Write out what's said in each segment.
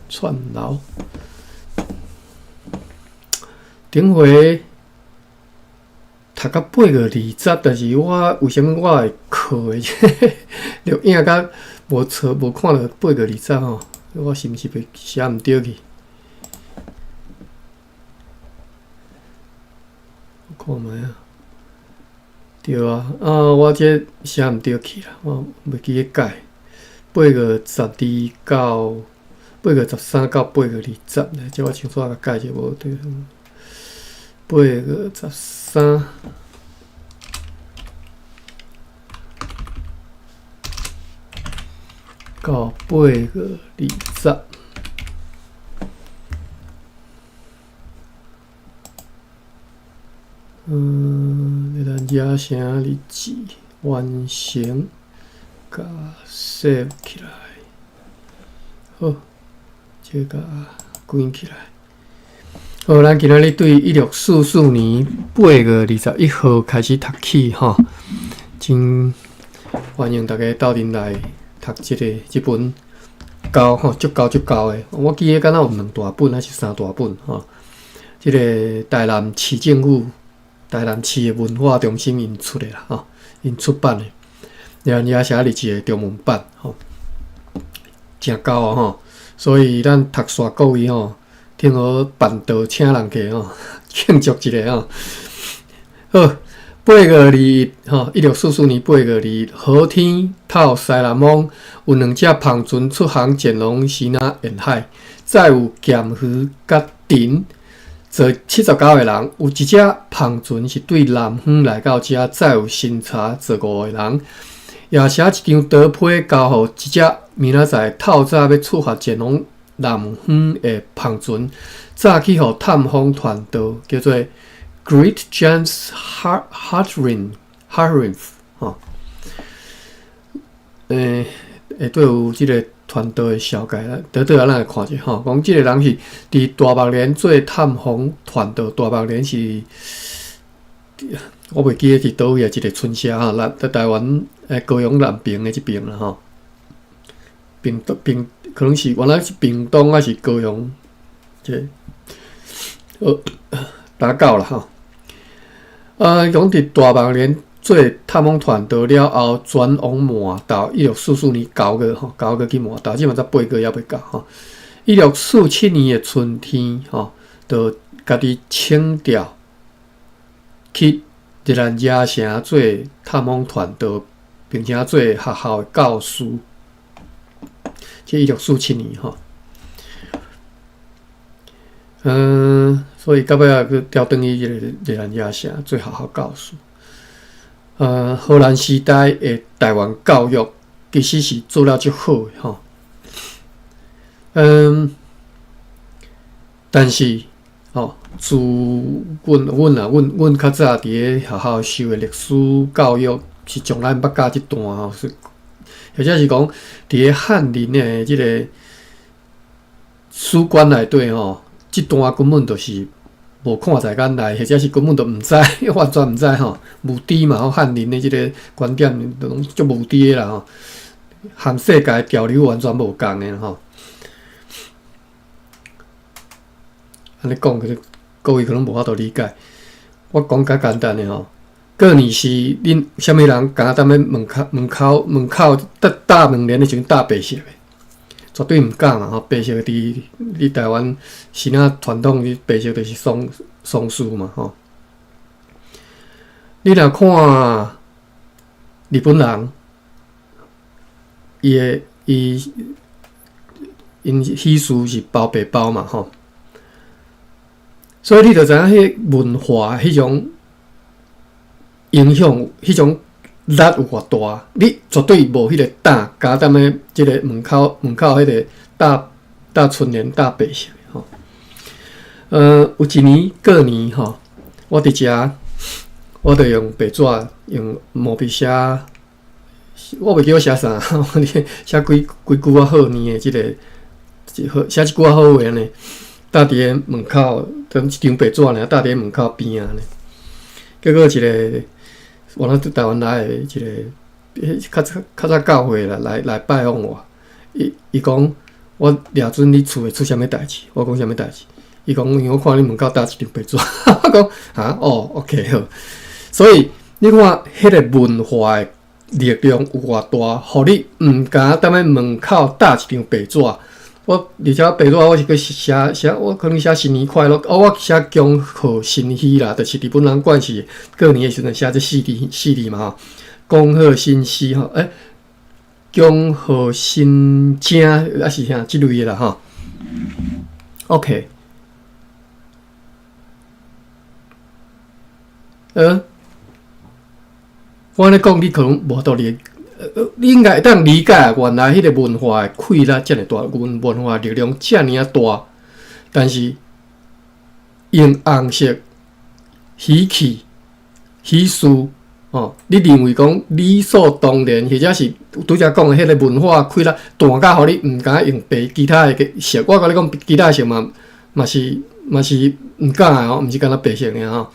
串流。頂回讀到8月20，但是我為啥物我會課的錄影甲無錯無看著八月二十吼？我是毋是袂寫毋著去？我看覓啊？對啊，啊，我這寫毋著去啦，我袂記得改。8月12到8月13到8月20，這我清楚共改者無對。八月十三到8月20。嗯，咱遮寫日誌完成，共 save 起來。好，這個關起來。好，咱今仔日對1644年8月21號開始讀起吼，真歡迎大家鬥陣來讀這个這本厚吼，足厚足厚的。我記得敢若有兩大本還是三大本吼。這个台南市政府、台南市的文化中心𪜶出的啦吼，𪜶出版的，然後也寫日誌的中文版吼，誠厚哦吼。所以咱讀煞各位吼。聽好辦桌請人客吼，慶祝一下吼。好，八月二一吼，1644年8月21，好天透西南風，有兩隻帆船出航前往支那沿海，載有鹹魚佮陳，坐79個人。有一隻帆船是對南方來到遮，載有新茶，坐五個人。也寫一張刀批交予一隻明仔載透早欲出發前往南方的帆船，早去予探訪傳道，叫做 Great James Hartrinf 吼。欸，下底有這个傳道的紹介啦，倒倒仔咱來看者吼，講這个人是佇大目連做探訪傳道，大目連是，我袂記得佇佗位啊，一个村社吼，南佇台灣欸高雄南爿的這爿啦吼，屏東屏。可能是原來是屏東還是高雄，這打到啦吼。啊，講佇大目連做探訪傳道了後，轉往麻豆，1644年9月吼，九月去麻豆，這嘛才八月猶未到吼。1647年的春天吼，就家己請調去宜蘭椰城做探訪傳道，並且做學校的教師。這1647年吼，嗯，所以到尾仔閣調轉去這个宜蘭椰城做學校教師。荷蘭時代的台灣教育其實是做了足好的吼。嗯，但是吼，自阮阮啊，阮阮較早佇咧學校受的歷史教育是從來毋捌教這段吼，是。或者是講，佇咧漢人的這个史觀內底吼，這段根本就是無看在眼內，或者是根本就毋知，完全毋知吼，無知嘛吼，漢人的這个觀點攏足無知的啦吼，和世界潮流完全無仝的吼。按呢講，可能各位可能無法度理解。我講較簡單的吼。過年時，恁啥物人敢踮咧門口、門口、門口搭搭門簾的時陣搭白色的？絕對毋敢嘛吼！白色佇佇台灣是哪傳統？你白色就是喪喪事嘛吼！你若看日本人，伊的伊𪜶喜事是包白包嘛吼，所以你就知影彼文化彼種。影響彼種力有偌大，你絕對無彼个膽，敢踮咧這个門口門口彼个搭搭春聯搭白色吼。有一年過年吼，我佇遮，我就用白紙用毛筆寫，我袂記我寫啥，寫幾幾句仔賀年的這个，寫一句仔好話按呢，搭佇咧門口，就一張白紙爾，搭佇咧門口邊仔按呢。結果一个原來佇台灣來的一个，彼較早較早教會啦，來來拜訪我。伊伊講，我掠準你厝會出啥物代誌？我講啥物代誌？伊講因為我看你門口搭一張白紙，我講啊哦，OK 好。所以你看彼個文化的力量有偌大，予你毋敢踮咧門口搭一張白紙。我而且白紙我是閣寫寫，我可能寫新年快樂，哦，我寫恭賀新禧啦，就是日本人慣勢過年的時陣寫這四字四字嘛吼，恭賀新禧吼，欸，恭賀新正抑是啥這類的啦吼。OK，我按呢講，你可能無法度理，你應該會當理解，原來彼个文化的氣力遮爾大，文化力量遮爾仔大，但是用紅色喜氣喜事哦，你認為講理所當然，或者是拄才講的彼个文化氣力大甲予你毋敢用白其他的色。我共你講，其他的色嘛嘛是毋敢的哦，毋是干焦白色爾吼。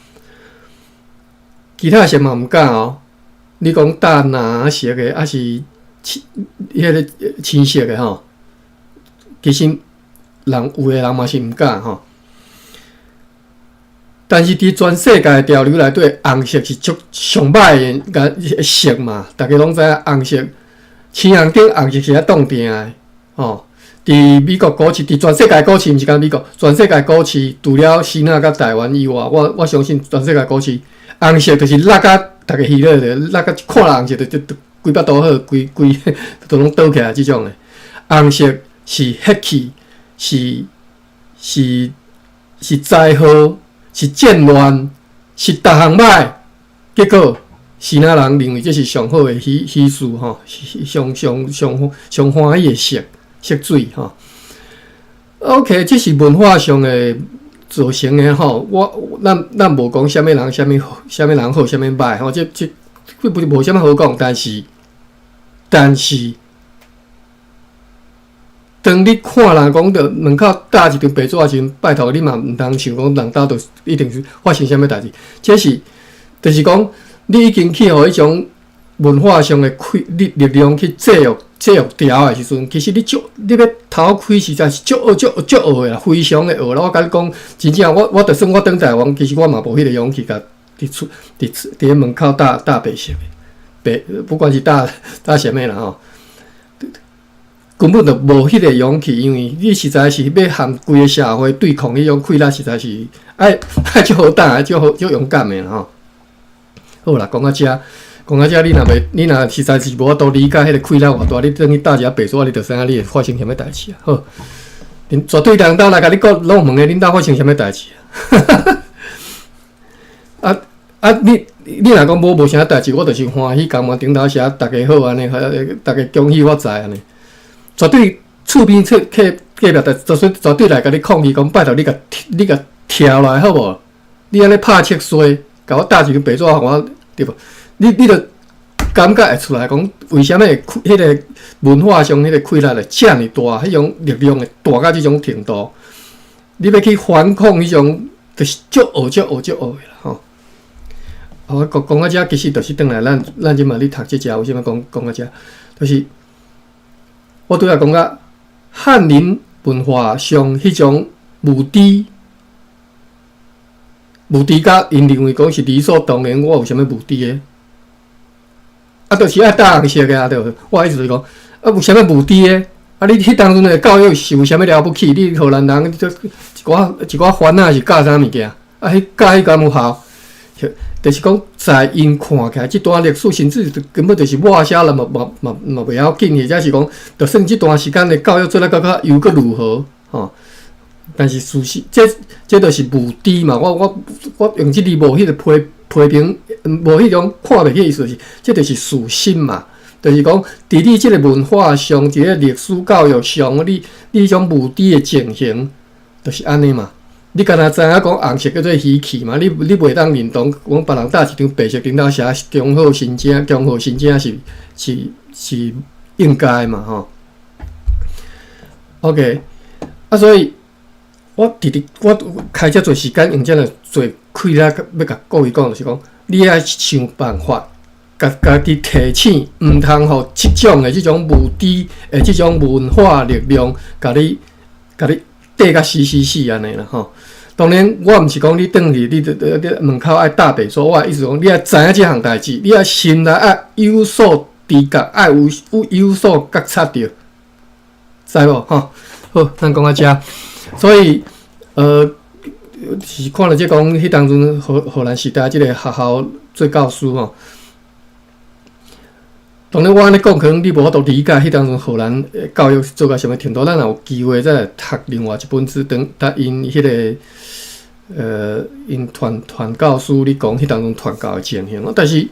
其他的色嘛毋敢哦。你講搭藍色的，抑是青彼个青色的吼？其實人有的人嘛是毋敢吼。但是佇全世界的潮流內底，紅色是足上歹的色嘛。逐家攏知影紅色，青紅頂紅色是愛擋定的吼。佇美國股市，佇全世界股市，毋是干焦美國，全世界股市除了希臘佮台灣以外，我相信全世界股市紅色就是落甲逐家喜樂的，落甲看紅色就就規腹肚好，規規都攏倒起來這種的。紅色是血氣，是災禍，是戰亂，是逐項歹。結果支那人認為這是上好的喜事吼，上上上上歡喜的色色水吼。OK，這是文化上的造成的吼。我咱無講啥物人啥物啥物人好，啥物歹吼。這不是無啥物好講，但是，當你看人講著門口搭一張白紙的時陣，拜託你嘛毋通想講人兜就一定是發生啥物代誌。這是就是講，你已經去予彼種文化上的氣力力量去制約制約牢的時陣，其實你足你欲偷開實在是足惡足足惡的啦，非常的惡啦。我共你講，真正我就算我轉台灣，其實我嘛無彼个勇氣共佇厝佇厝佇咧門口搭搭白色的白，不管是搭搭啥物啦吼。根本就無彼个勇氣，因為你實在是欲和規个社會對抗彼種氣力，實在是愛愛足好膽，足好足勇敢的啦吼。好啦，講到遮，講到遮，你若袂，你若實在是無法度理解彼个氣力偌大，你轉去搭一下白紙，你就知影你會發生啥物代誌啊。好，恁絕對人兜來共你講，攏問的恁兜發生啥物代誌啊？啊啊！你若講無無啥代誌，我就是歡喜，甘願頂頭寫逐家好按呢，逐家恭喜發財按呢。絕對厝邊側隔隔壁，絕對絕對來共你抗議，講拜託你共你共跳來好無？你按呢拍七衰，共我搭一張白紙，予我對無？你就感覺會出來講，為啥物會彼个文化上彼个氣力會遮爾大，彼種力量會大到這種程度？你欲去反抗彼種，就是足惡足惡足惡的啦吼！我講講到遮，其實就是轉來咱咱這馬咧讀這節，為啥物講講到遮？就是我拄才講甲漢人文化上彼種無知，無知甲𪜶認為講是理所當然，我有啥物無知的？啊，就是愛搭紅色的啊，對。我的意思就是講，啊，有啥物無知的？啊，你彼當陣的教育是有啥物了不起？你荷蘭人這一寡一寡番仔是教啥物件？啊，彼教彼敢有效？就是講，在𪜶看起來，這段歷史甚至根本就是抹消了嘛嘛嘛嘛袂要緊，或者是講，就算這段時間的教育做得閣較又閣如何？吼！但是事實，這這就是無知嘛。我用這字無彼个批批評，無彼種看袂起的意思是，這就是事實嘛。就是講，佇你這个文化上，佇個歷史教育上，你彼種無知的情形，就是按呢嘛。你敢若知影講紅色叫做喜氣嘛？你袂當認同講別人搭一張白色頂頭寫恭賀新正，恭賀新正是是是應該嘛？吼。OK，啊，所以我直直我開遮濟時間，用遮爾濟氣力欲共各位講，就是講，你愛想辦法家家己提醒，毋通予這種的這種無知的這種文化力量，共你綴甲死死死按呢啦吼。當然，我毋是講你轉去，你你門口愛大白說，我的意思講，你愛知影這項代誌，你愛心內愛有所知覺，愛有所覺察著，知無吼？好，咱講到遮，所以是看著這講，彼當陣荷蘭時代這个學校做教師吼。當然，我按呢講，可能你無法度理解彼當陣荷蘭教育做到啥物程度。咱若有機會再來讀另外一本書，當答𪜶彼个𪜶傳教師咧講彼當陣傳教的情形。但是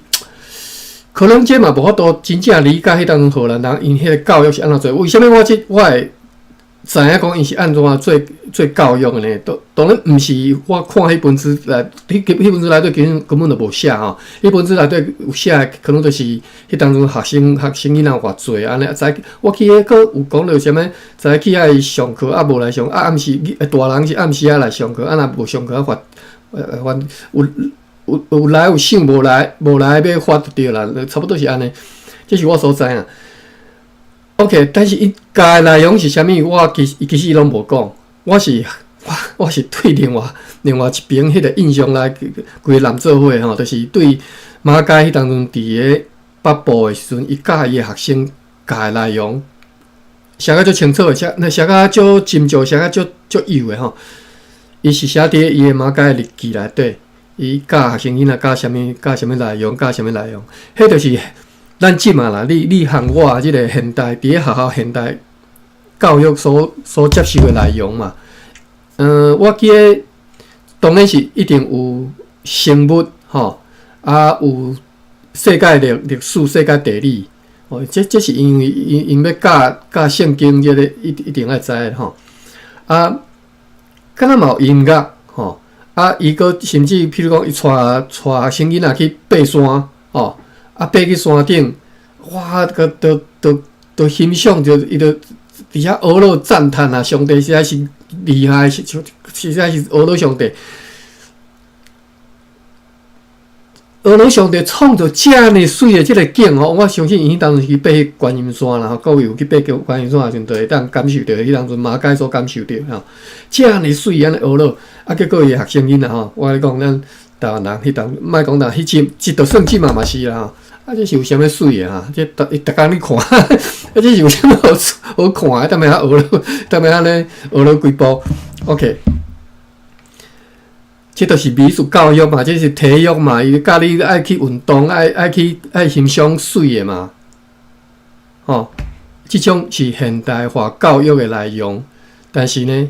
可能這嘛無法度真正理解彼當陣荷蘭人𪜶彼个教育是按怎做。為啥物我會知影講𪜶是按怎做教育的呢？當然毋是我看彼本書內，彼本書內底根本就無寫吼。彼本書內底有寫的，可能就是彼當陣學生囡仔偌濟按呢。早我記得閣有講著啥物，早起愛上課啊，無來上啊，暗時大人是暗時仔來上課，啊若無上課啊罰，罰有來有賞，無來欲罰就對啦，差不多是按呢。這是我所知影。OK，但是伊教的內容是啥物？我其實伊攏無講。我是對另外一邊彼个印象來，規个人做伙吼，就是對馬偕彼當陣佇咧北部的時陣，伊教伊的學生教的內容，寫甲足清楚的，寫甲足斟酌，寫甲足幼的吼。伊是寫佇伊的馬偕的日記內底，伊教學生囡仔教啥物，教啥物內容，教啥物內容，彼就是咱這馬啦，你和我這个現代佇咧學校現代教育所接受的內容嘛。我記得當然是一定有生物吼，啊有世界歷史、世界地理，哦，這是因為𪜶欲教聖經，這个一定愛知的吼。啊，敢若嘛有音樂吼，啊，伊閣甚至譬如講，伊帶學生囡仔去爬山，吼。啊，爬去山頂，哇！閣都欣賞著，伊就佇遐呵咾讚嘆啊！上帝實在是厲害，實在是呵咾上帝，呵咾上帝創造遮爾媠的這个景吼，我相信𪜶彼當陣去爬觀音山啦，吼，各位有去爬過觀音山的時陣，就會當感受著，彼當陣馬偕所感受著吼，遮爾媠按呢呵咾，啊，結果伊的學生囡仔吼，我共你講，咱台灣人彼當莫講啦，彼陣這就算這馬嘛是啦吼。啊，這是有啥物媠的哈？這逐伊逐工咧看，啊，這是有啥物好好看的？踮遐呵咾，踮遐咧呵咾幾步？OK，這就是美術教育嘛，這是體育嘛，伊教你愛去運動，愛去愛欣賞媠的嘛，吼，這種是現代化教育的內容。但是呢，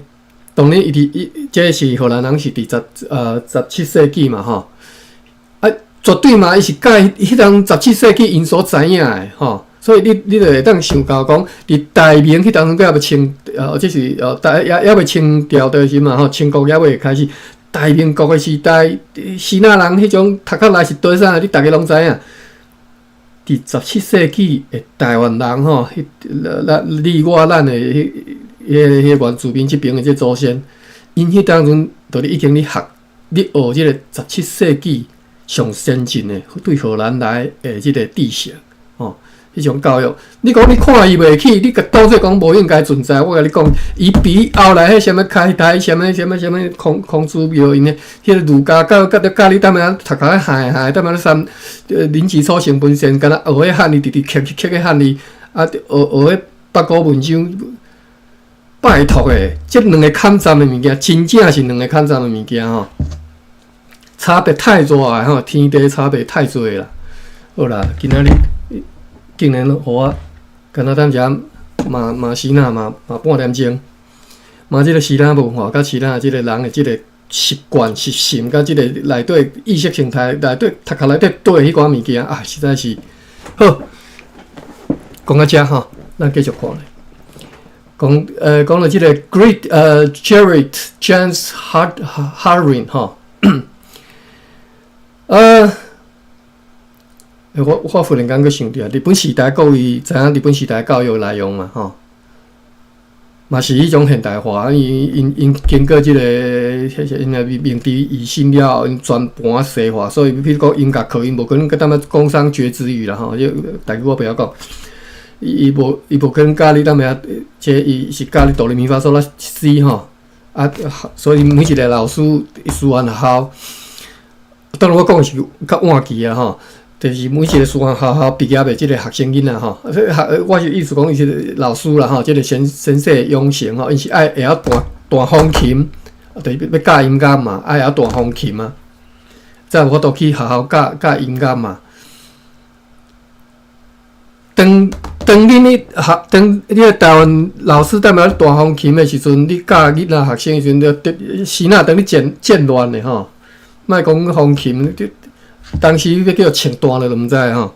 當然伊佇伊這是荷蘭人是佇17世紀嘛，吼。啊，絕對嘛，伊是教彼當十七世紀𪜶所知影的吼，所以你就會當想到講，佇大明彼當陣閣猶未清，這是大猶未清朝的時嘛吼，清國猶未開始，大明國的時代，支那人彼種讀較來是佗啥？你逐家攏知影。佇十七世紀的台灣人吼，彼咱你我咱的彼個原住民這爿的這祖先，𪜶彼當陣就已經咧學咧學這个十七世紀上先進的對荷蘭來的這个知識，吼，彼種教育，你講你看伊袂起，你共當做講無應該存在。我共你講，伊比後來彼啥物開台、啥物啥物啥物孔子廟，𪜶的彼个儒家教育，教你踮遐讀較害害，踮遐三林子草成分線，敢若學彼漢字，直直刻刻彼漢字，啊，學彼八股文章。拜託的，這兩个坎站的物件，真正是兩个坎站的物件吼。差別太大吼，天地差別太濟啦。好啦，今仔日竟然予我，敢若等下嘛時哪嘛半點鐘，嘛這个希臘文化佮希臘這个人的這个習慣習性，佮這个內底意識形態內底讀殼內底缀彼寡物件啊，實在是好。講到遮吼，咱繼續看。講到這个 Great Gerrit Jans Haring 吼。我忽然間閣想著，日本時代各位知影日本時代教育內容嘛？吼，嘛是彼種現代化，因𪜶𪜶經過這個，彼個𪜶的明治維新了後，𪜶全盤西化，所以比如講音樂課，𪜶無可能佮踮咧工商絕子語啦吼，這台語我袂曉講。伊無可能教你踮遐，這伊是教你哆來咪發嗦啦西吼。啊，所以每一個老師師範學校，當然我講的是較晚期啊吼，就是每一個師範學校畢業的這個學生囡仔吼，學我是意思講，伊是老師啦吼，這個先先生養成吼，𪜶是愛會曉彈彈風琴，就是欲教音樂嘛，愛會曉彈風琴啊，才有法度去學校教教音樂嘛。當當恁咧學，當你咧台灣老師踮遐彈風琴的時陣，你教囡仔學生的時陣，就時哪當咧戰亂的吼，莫講風琴，你當時欲叫穿斷了都毋知吼。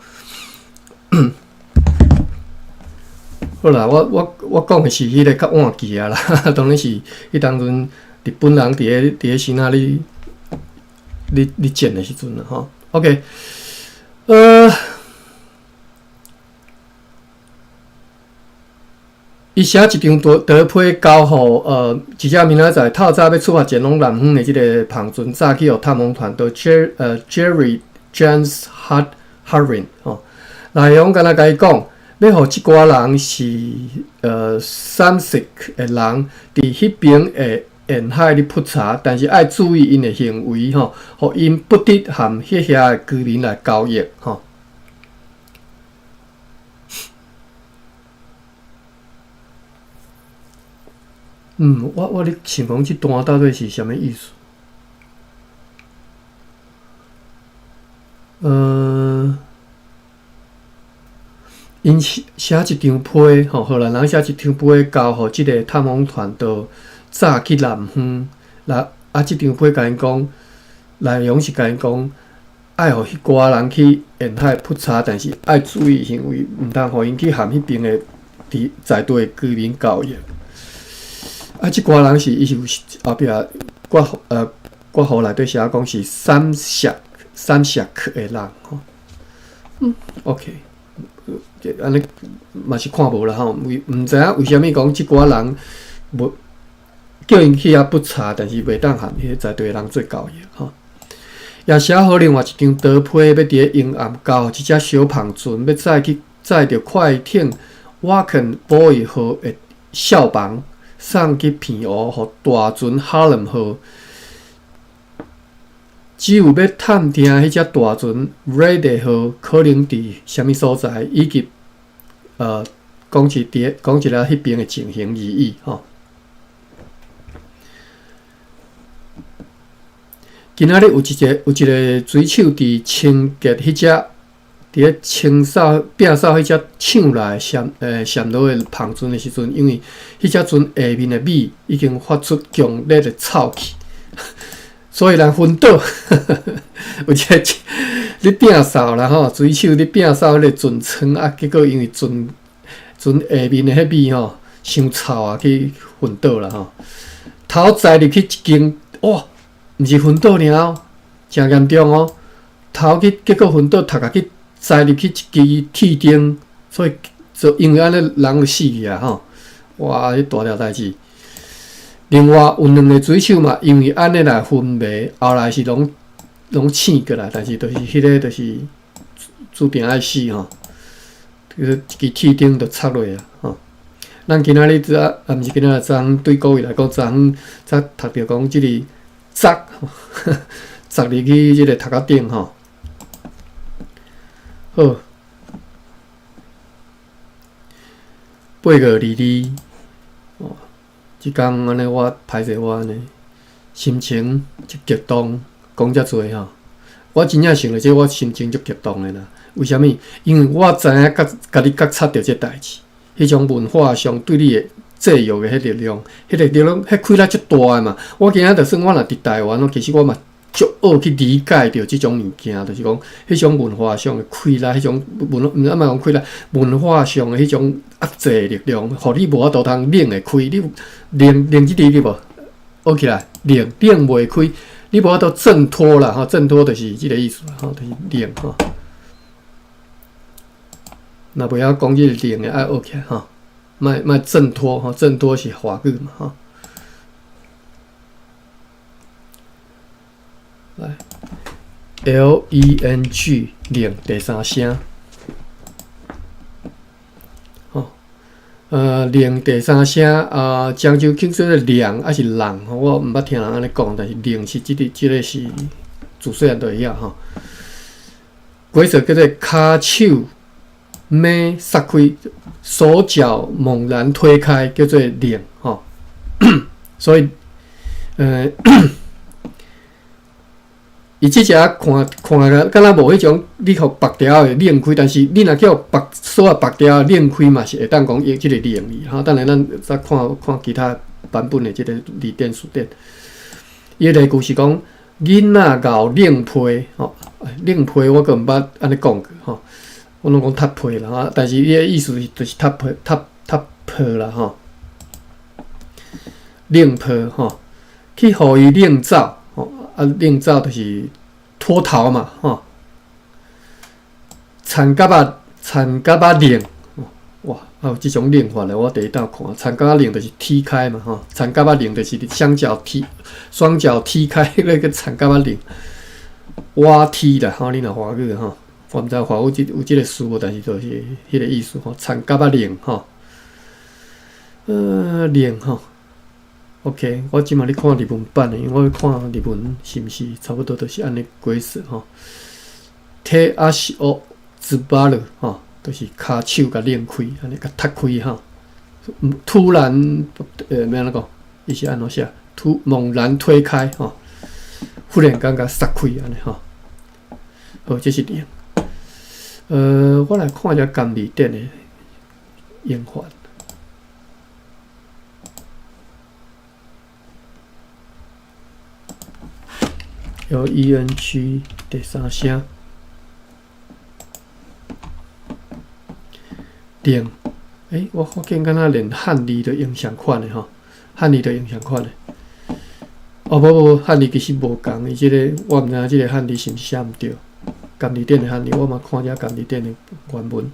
好啦，我講的是彼個較晚期啊啦，當然是彼當陣日本人佇咧時哪咧咧戰的時陣啦吼。OK，伊寫一張德批交予一隻明仔載透早欲出發前往南方的這个帆船，早去予探訪團的 Jerry James Harding 吼，內容敢若共伊講，欲予這寡人是三色的人，佇彼邊的沿海咧普查，但是愛注意𪜶的行為吼，予𪜶不得和彼遐的居民來交易吼。我咧想講這段到底是啥物意思？𪜶寫寫一張批，吼，荷蘭人寫一張批交予這个探訪團，就早去南方，來啊，這張批共𪜶講，內容是共𪜶講，愛予彼寡人去沿海普查，但是愛注意行為，毋通予𪜶去和彼邊的佇在地的居民交易。啊，這寡人是伊是有後壁括號內底寫講是三峽的人吼。OK，按呢嘛是看無啦吼，為毋知影為啥物講這寡人無叫𪜶去遐普查，但是袂當和彼个在地的人做交易吼。也寫好另外一張刀批，欲佇咧沿岸交予一隻小帆船，欲載去載著快艇瓦肯波伊號的痟房。送去澎湖，予大船哈倫號。只有欲探聽彼隻大船 Rede 號可能佇啥物所在，以及講一佇講一下彼邊的情形而已吼。今仔日有一个水手佇清潔彼隻。佇咧清掃、摒掃彼隻搶來暹羅的帆船的時陣，因為彼隻船下面的米已經發出強烈的臭氣，所以人昏倒。有一个咧摒掃啦吼，水手咧摒掃彼个船艙啊，結果因為船下面的彼米吼，傷臭啊，去昏倒啦吼。頭栽入去一間，哇，毋是昏倒爾哦，誠嚴重哦。頭去結果昏倒，頭殼去栽入去一支鐵釘，所以就因為按呢人就死去啊吼！哇，彼大條代誌。另外有兩個水手嘛，因為按呢來昏迷，後來是攏醒過來，但是就是彼个就是注定愛死吼。這個一支鐵釘就插落啊吼。咱今仔日則啊，毋是今仔日，昨昏對各位來講，昨昏才讀著講這个砸砸入去這个頭殼頂吼。好，8月22，哦，這工按呢我歹勢我按呢心情足激動，講遮濟吼，我真正想著這我心情足激動的啦。為啥物？因為我知影家家己覺察著這代誌，彼種文化上對你的制約的彼力量，彼个力量，彼氣力足大的嘛。我今仔就算我若佇台灣，其實我嘛足學去理解著這種物件，就是講彼種文化上的氣力，彼種文，毋是莫講氣力，文化上的彼種壓制力量，予你無法度通擰會開，你擰擰這字對無？學起來，擰擰袂開，你無法度掙脫啦吼，掙脫就是這个意思啦吼，就是擰吼。若袂曉講這个擰的，愛學起來吼。莫莫掙脫吼，掙脫是華語嘛吼。來，LENG 擰第三聲，吼，擰第三聲啊，漳州腔說涼抑是浪吼，我毋捌聽人按呢講，但是擰是這個這個是自細漢就會曉吼。解說叫做跤手猛捒開，手腳猛然推開，叫做擰吼。所以，伊這隻看看來敢若無彼種你予縛牢的擰開，但是你若叫縛鎖仔縛牢擰開嘛是會當講用這個擰字吼。等下咱再看看其他版本的這個字典辭典。伊的例句是講囡仔𠢕擰被吼，擰被我閣毋捌按呢講過吼，我攏講踢被啦吼，但是伊的意思就是踢被、踢踢破啦吼，擰被吼，去予伊擰走吼，啊擰走就是脫逃嘛吼，田蛤仔田蛤仔擰，哇，還有這種擰法咧，我第一擺看，田蛤仔擰就是踢開嘛吼，田蛤仔擰就是雙腳踢，雙腳踢開那個田蛤仔擰，挖踢啦吼，你若華語吼，我毋知華語這有這個詞無，但是就是彼個意思吼，田蛤仔擰吼，擰吼，OK，我這馬咧看日文版的，因為我看日文是毋是差不多都是按呢解釋吼，手足をズバル吼。就是跤手共擰開，按呢共踢開吼。突然，欲按怎講？伊是按怎寫？突猛然推開吼，忽然間共捒開按呢吼。好，這是擰。我來看一下甘字典的用法。LENG 第三聲。擰，我發現敢若連漢字都用相款的吼，漢字都用相款的。哦，無無無，漢字其實無仝，伊這個我毋知影這個漢字是毋是寫毋對。甘字典的漢字，我嘛看一下甘字典的原文。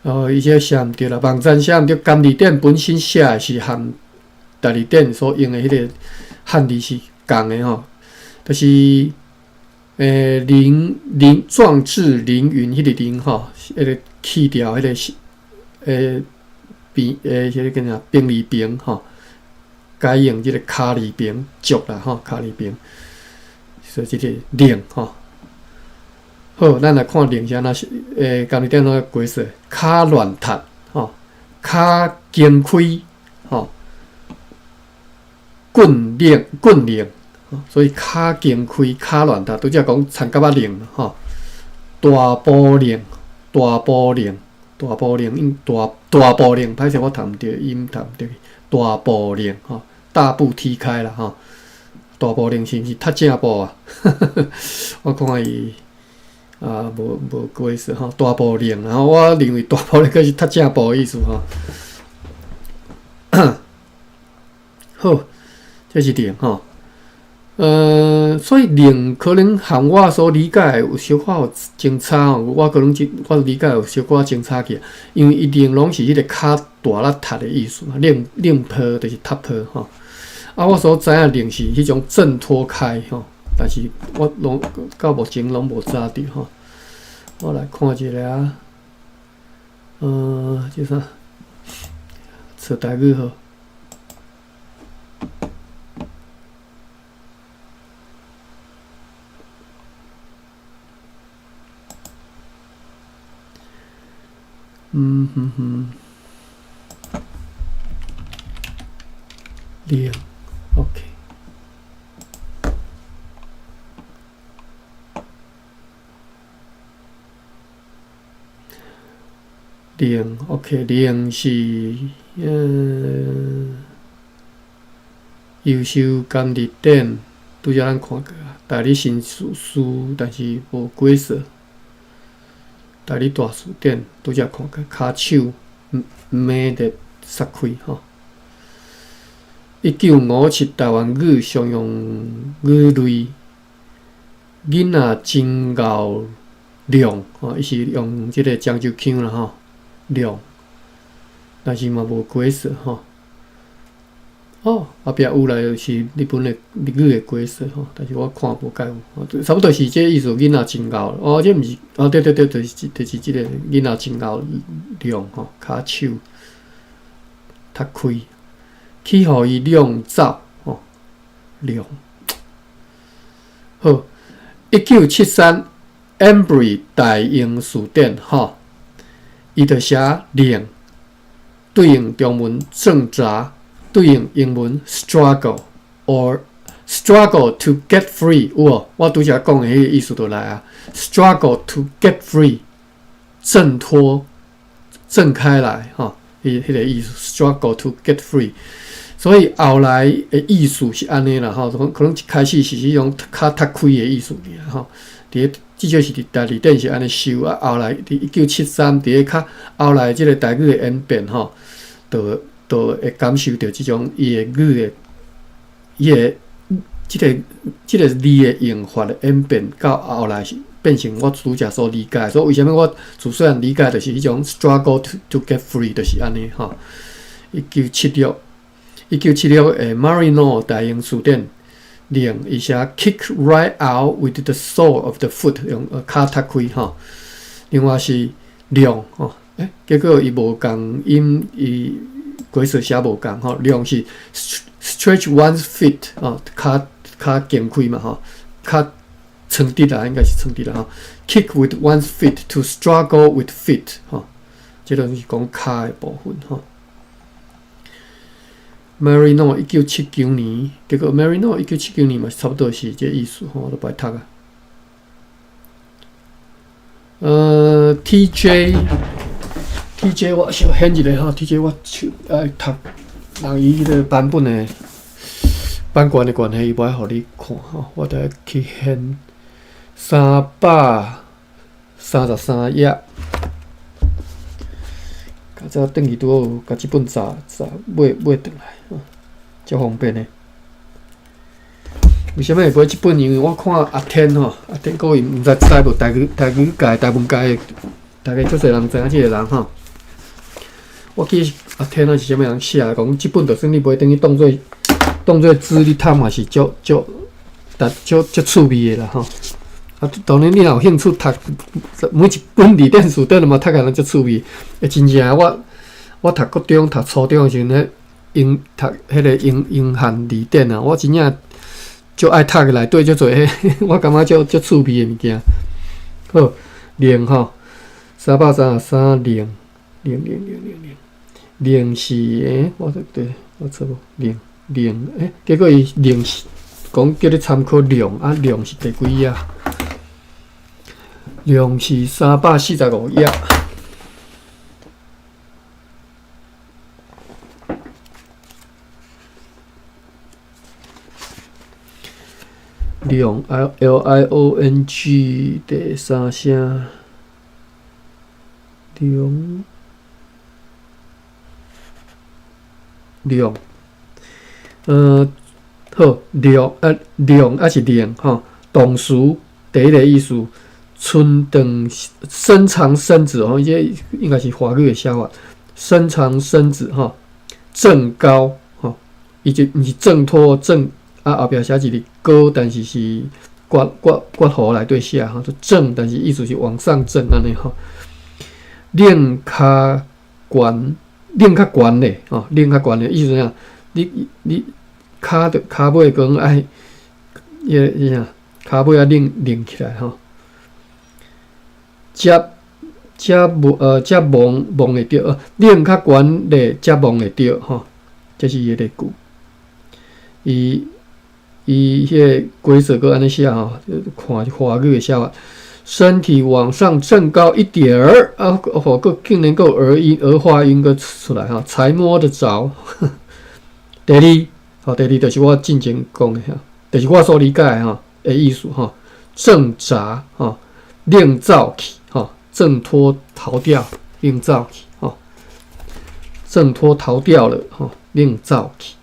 哦，伊這個寫毋對啦，網站寫毋對。甘字典本身寫的是和台字典所用的彼個漢字是仝的吼，就是。凌凌壯志凌雲，彼個凌吼，彼個去掉彼個是邊彼個叫啥兵字邊吼，改用這個跤字邊，足啦吼，跤字邊，所以這個擰吼。好，咱來看擰是按怎寫，甘字典怎解釋？跤亂踢吼，跤弓開吼，棍擰棍擰。所以跤弓開，跤亂踢，拄才講田蛤仔擰吼，大步擰，大步擰，大步擰，因大大步擰，歹勢我讀毋著，音讀毋著，大步擰吼，大步踢開啦吼，大步擰是毋是踢正步啊？我看伊啊，無無解釋吼，大步擰，然後我認為大步擰閣是踢正步的意思吼。好，這是擰吼。所以擰可能和我所理解的有小可有相差吼，我可能我理解有小可相差去，因為伊擰攏是彼個跤大力踢的意思嘛，擰擰破就是踢破吼。啊，我所知影擰是彼種掙脫開吼，但是我攏到目前攏無查著吼。我來看一下啊，這啥？找台語好。嗯哼哼，擰，OK。擰，OK，擰是優秀甘字典，拄才咱看過啊，代理新書書，但是無解釋。代理大辭典拄才看過，跤手猛地捒開吼。1957台灣語常用語類，囡仔真𠢕 量吼，伊是用這個漳州腔啦吼，量，但是嘛無解釋吼。哦，後壁有來就是日本的日語的解釋吼，但是我看無蓋有，差不多是這個意思。囡仔真𠢕哦，這毋是哦，對對對，就是這個囡仔真𠢕量吼，跤手踢開，去予伊晾走吼，晾。好，1973 Embree 大英辭典吼，伊就寫擰，對應中文掙扎。對應英文 struggle or struggle to get free 有無？我拄才講的彼個意思就來啊，struggle to get free，掙脫、掙開來，吼，彼個意思，struggle to get free。所以後來的意思是按呢啦，吼，可能一開始是彼種較踢開的意思爾，吼。佇咧至少是佇大字典是按呢收啊，後來佇1973佇咧較後來這個台語的演變，吼，就會感受著這種伊的語的，伊的這個字的用法的演變，到後來是變成我拄才所理解。所以為啥物我自細漢理解就是彼種 struggle to get free，就是按呢吼。1976，1976的 Maryknoll 大英辭典，擰伊寫 kick right out with the sole of the foot，用跤踢開吼。另外是量吼，欸，結果伊無仝音伊。解釋寫無仝吼，量是 stretch one's feet 哦，跤跤弓開嘛吼，跤撐直啦，應該是撐直啦吼。Kick with one's feet to struggle with feet 吼，這個是講跤的部分吼。Maryknoll 1979年，結果 Maryknoll 一九七九年嘛，差不多是這個意思吼，我都不愛讀啊。TJ。TJ 我小掀一下吼，TJ 我手愛讀，人伊彼個版本的版權的關係，伊無愛予你看吼，我得去掀333頁。較早轉去拄好有共這本查查買買轉來，吼，足方便的。為啥物會買這本？因為我看阿天吼，阿天各位毋知知無？台語界、台文界的，大家足濟人知影這個人吼。我記得阿天啊是啥物人寫的，講這本就算你買轉去當做紙你讀嘛是足足，足足趣味的啦吼。啊，當然你若有興趣讀，每一本字典辭典嘛讀起來足趣味。欸，真正我讀國中、讀初中的時陣，彼英讀彼個英漢字典啊，我真正足愛讀內底足濟，我感覺足足趣味的物件。好，零吼，333零零零零零零零是欸，我對，我錯無零零欸，結果伊零是講叫你參考量啊，量是第幾頁？量是345頁。量 L I O N G 第三聲量量，好量啊量抑是量吼，動詞第一个意思，伸長伸長身子吼，這應該是華語的寫法，伸長身子吼，掙高吼，伊就毋是掙脫掙啊，後壁寫一個高，但是是括括括弧內底寫吼，就掙，但是意思是往上掙按呢吼。擰較懸，擰較懸咧，吼，擰較懸咧，意思啥？你跤著跤尾講愛，彼個啥？跤尾仔擰擰起來吼。才才無才摸摸會著，擰較懸咧，才摸會著吼。這是伊的例句。伊彼個規則閣按呢寫吼，看華語的寫法，身體往上正高一點兒啊，吼，閣竟然閣有兒音兒化音閣出來吼，才摸得著。第二，吼，第二就是我進前講的吼，就是我所理解的吼的意思吼，掙扎吼，擰走去吼，掙脫逃掉，擰走去吼，掙脫逃掉了吼，擰走去，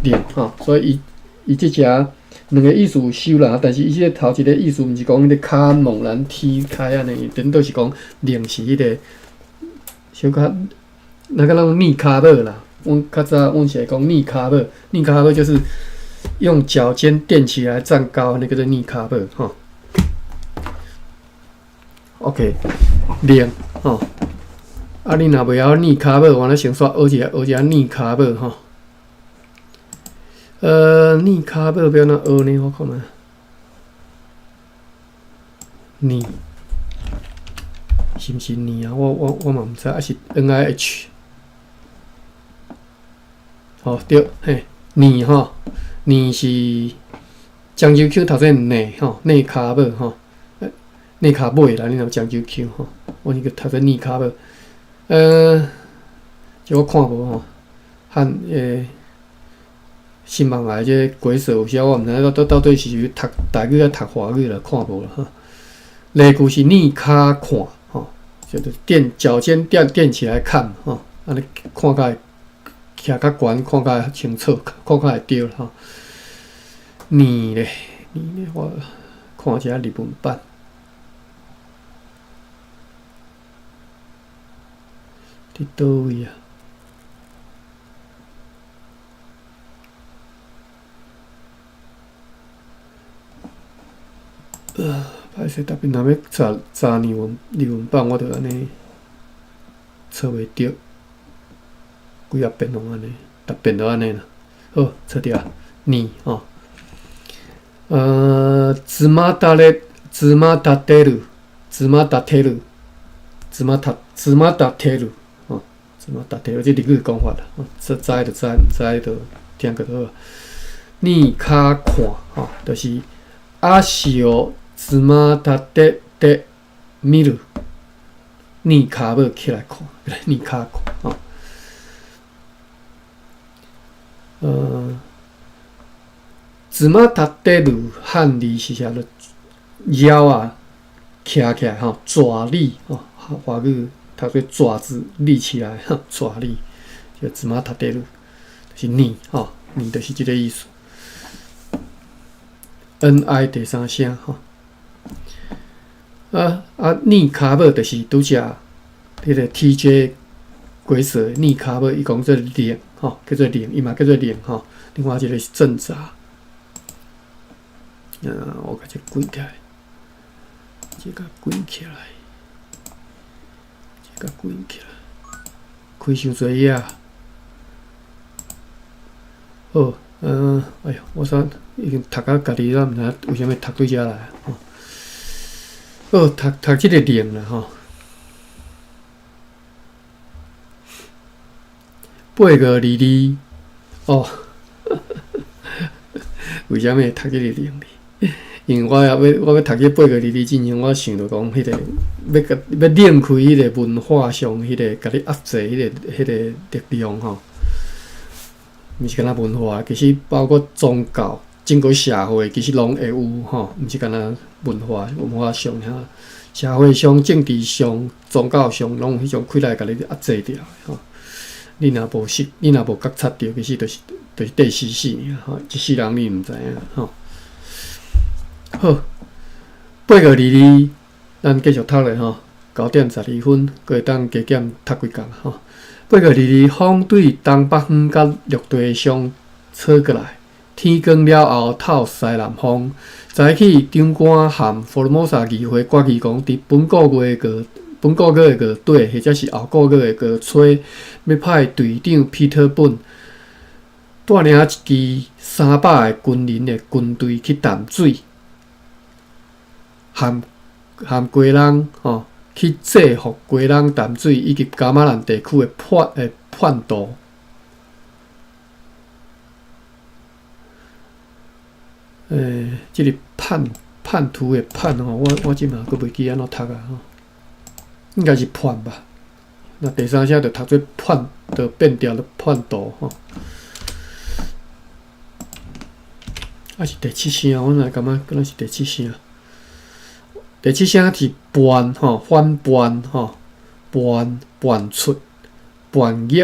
擰吼，所以伊伊這隻兩個意思有收啦，但是伊這個頭一個意思毋是講彼个跤猛然踢開按呢，頂多是講擰是彼個小可那個攏躡跤母啦。阮較早阮是會講躡跤母，躡跤母就是用腳尖墊起來站高，那個叫躡跤母吼。OK，擰吼。啊，你若袂曉躡跤母，我咧先煞學一下，學一下躡跤母吼。躡跤母欲按怎學呢？我看覓。躡，是毋是躡啊？我嘛毋知，抑是 NIH。吼對，嘿，躡吼，躡是漳州腔讀做躡吼，躡跤母吼，躡跤尾啦，你若漳州腔吼，我是讀做躡跤母。這我看無吼，漢新網來這鬼手有時我毋知影到底是讀台語抑讀華語啦，看無啦吼。例句是躡跤看吼，就是墊腳尖墊墊起來看吼，按呢看較會徛較懸，看較清楚，看較會對吼。躡咧，躡咧，我看一下日文版。佇佗位啊？歹勢，特別若欲查查日文版，我就按呢揣袂著，幾仔遍攏按呢，逐遍都按呢啦。好，揣著啊，躡吼。つまたれ、つまたてる、つまたてる、つまた、つまたてる，吼，つまたてる，這日語講法啦，知就知，毋知就聽過就好。躡跤看，吼，就是足をつま立てて見る，躡跤母起來看，躡跤看，吼。つま立てる漢字是啥物？腰啊，徛起來吼，站立吼，華語讀做爪子立起來，站立，就つま立てる，就是躡吼，躡就是這個意思。N I 第三聲吼，啊，躡跤母就是拄才彼個 T J 鬼蛇躡跤母，伊講做擰吼，叫做擰，伊嘛叫做擰吼。另外一個是掙扎。我共這關起來，這共關起來，這共關起來，開傷濟頁。好，哎喲，我煞已經讀甲家己煞毋知影為啥物讀對遮來吼。好，讀讀這個擰啦吼。8522，哦，為啥物會讀這個擰字？因為我也欲我欲讀這8522之前，我想著講，彼個欲共欲擰開彼個文化上彼個共你壓制彼個力量吼，毋是干焦文化，其實包括宗教、整個社會，其實攏會有吼，毋是干焦文化，文化上遐，社會上、政治上、宗教上，攏有彼種氣力共你壓制著吼。你若無識，你若無覺察著，其實就是綴死死爾吼，一世人你毋知影吼。好，8522，咱繼續讀落吼，9點12分，閣會當加減讀幾工吼。8522，風對東北方佮陸地上吹過來，天光了後透西南風。早起長官和福爾摩沙議會決議講，佇本個月的月底，或者是後個月的月初，欲派隊長彼特本帶領一支300个軍人的軍隊去淡水。含基隆吼，去制服基隆淡水以及噶瑪蘭地區的叛徒。這个叛徒的叛吼，我這嘛閣袂記按怎讀啊吼，應該是叛吧？那第三聲就讀做叛，就變調了叛徒吼。抑是第七聲，我哪會感覺敢若是第七聲？第七聲是叛吼，反叛吼，叛叛出叛逆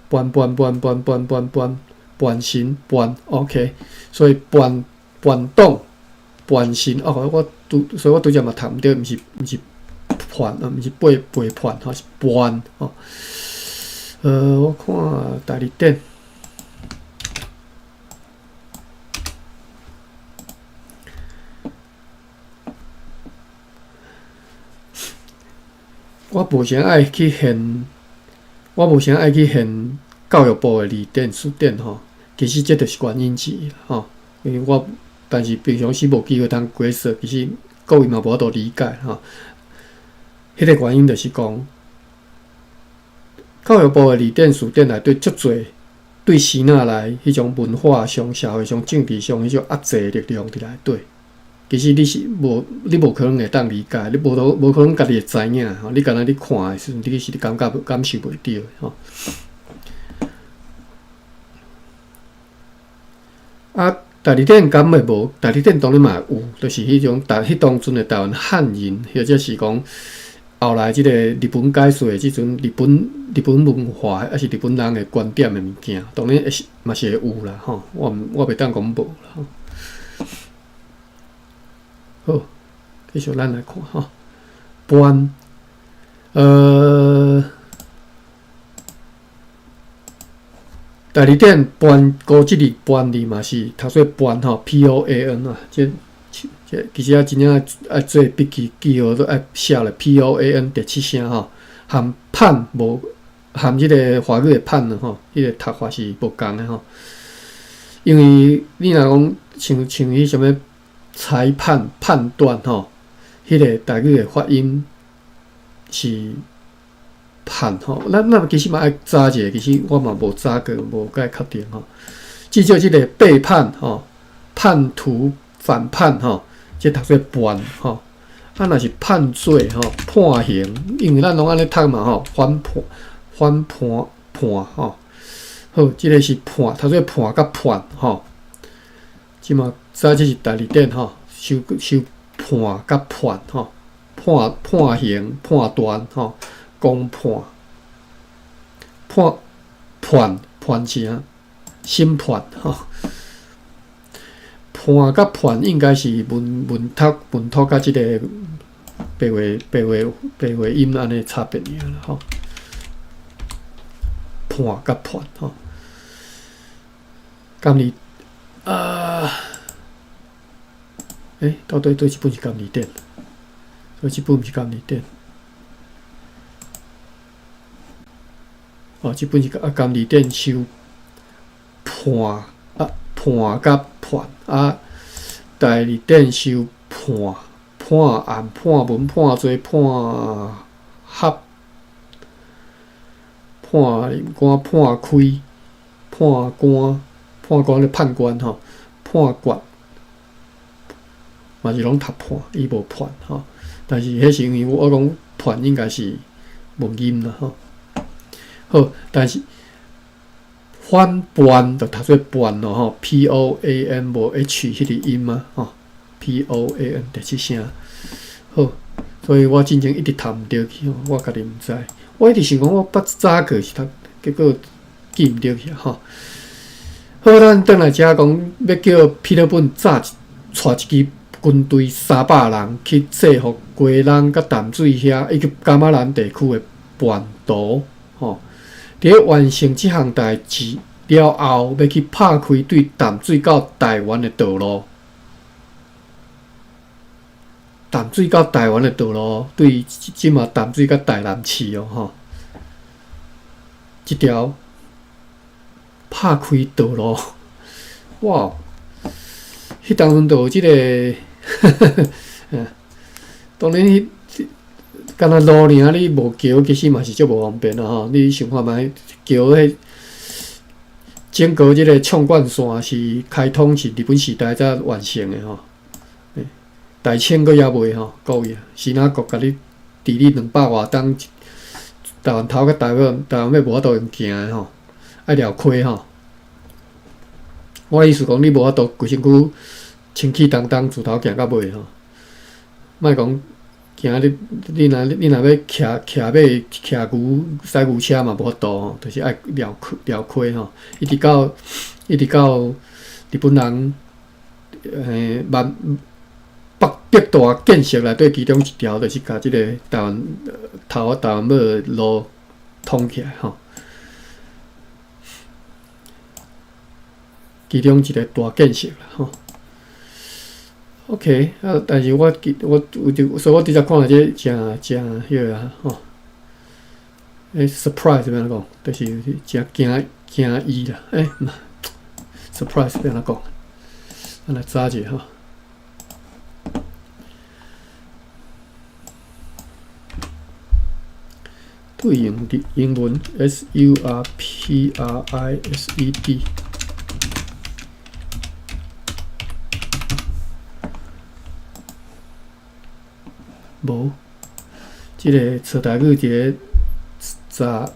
叛叛叛叛叛叛叛叛神叛，OK，所以叛叛黨、叛信哦，我拄所以我拄才嘛讀毋著，毋是叛啊，毋是背叛吼，是叛吼。我看大字典。我無啥愛去現，我無啥愛去現教育部的字典辭典吼。其實這就是原因之一吼。因為我但是平常時無機會通解說，其實各位嘛無法度理解吼。彼個原因就是講，教育部的字典辭典內底足濟對時哪來彼種文化上、社會上、政治上彼種壓制力量佇內底。其實你是無，你無可能會當理解，你無可能家己會知影吼。你敢若你看的時陣，你是你感覺感受袂著吼。啊，大字典敢會無？大字典當然嘛有，就是彼種台彼當陣的台灣漢人，或者是講後來這個日本解說的這陣日本文化，抑是日本人的觀點的物件，當然會是嘛是會有啦吼。我袂當講無啦吼。好，繼續咱來看吼，叛，大字典叛古這字叛字嘛是讀做叛吼，P O A N 啊，這其實啊真正愛做筆記記號都愛寫咧 P O A N 第七聲吼，含判無含這個華語的判吼，彼個讀法是無仝的吼，因為你若講像彼啥物裁判判斷吼，彼個台語的發音是判吼，咱其實嘛愛查者，其實我嘛無查過，無介確定吼。至少這個背叛吼、叛徒、反叛吼，這讀做叛吼。啊，若是判罪吼、判刑，因為咱攏按呢讀嘛吼，反判、反判、判吼。好，這個是判，讀做判佮判吼。這嘛，這是大字典吼，收判佮判吼，判刑、判斷吼，公判、判判判是啥？審判吼，判佮判應該是文讀佮這個白話音按呢差別爾啦吼。判佮判吼，敢你啊？到底佗一本是敢字典？所以這本毋是敢字典。哦，這本是啊，敢字典收判啊，判佮判啊，大字典收判判案、判文、判罪、判合、判官、判開、判官、判官咧判官吼，判決嘛是攏讀判，伊無判吼。但是彼是因為我講判應該是文音啦吼。好，但是反叛就讀做叛咯吼，P O A N 無 H 彼個音啊吼，P O A N 第七聲。好，所以我進前一直讀毋著去，我家己毋知。我一直想講我捌早過是讀，結果記毋著去吼。好，咱轉來遮講，欲叫彼得本早帶一支軍隊300人去制服基隆佮淡水遐以及噶瑪蘭地區的叛徒吼。佇咧完成這項代誌了後，欲去拍開對淡水到台灣的道路。淡水到台灣的道路，對這馬淡水佮台南市哦吼，這條拍開道路，哇！彼當陣就有這個，當然，敢若路爾，你無橋，其實嘛是足無方便啦吼。你想看覓橋彼整個這個縱貫線是開通是日本時代才完成的吼。大清閣猶未吼，各位啊，支那國共你治你200外冬，台灣頭佮台灣尾無法度用行的吼，愛繞溪吼。我意思講，你無法度規身軀清氣當當自頭行到尾吼。莫講行你若欲騎馬、騎牛、駛牛車嘛無法度吼，就是愛繞溪繞溪吼，一直到日本人萬北北大建設內底其中一條，就是共這個台灣頭仔台灣尾的路通起來吼。其中一個大建設啦吼。OK，啊，但是我記我有就，所以我直接看著這誠誠彼個啊吼。surprise 欲按怎講？就是誠驚驚異啦。surprise 欲按怎講？咱來查一下吼。對應的英文 SURPRISED。無，這个揣台語一个查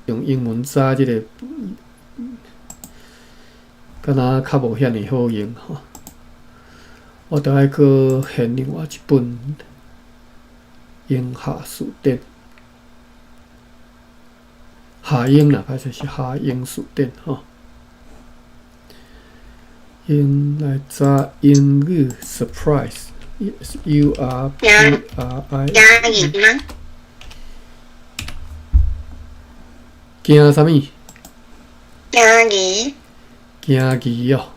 用英文查這个，敢若較無遐爾好用吼。我著愛閣現另外一本英夏辭典，夏英啦，歹勢是夏英辭典吼。用來查英語 surprise，S U R P R I。驚異嗎？驚啥物？驚異。驚異哦，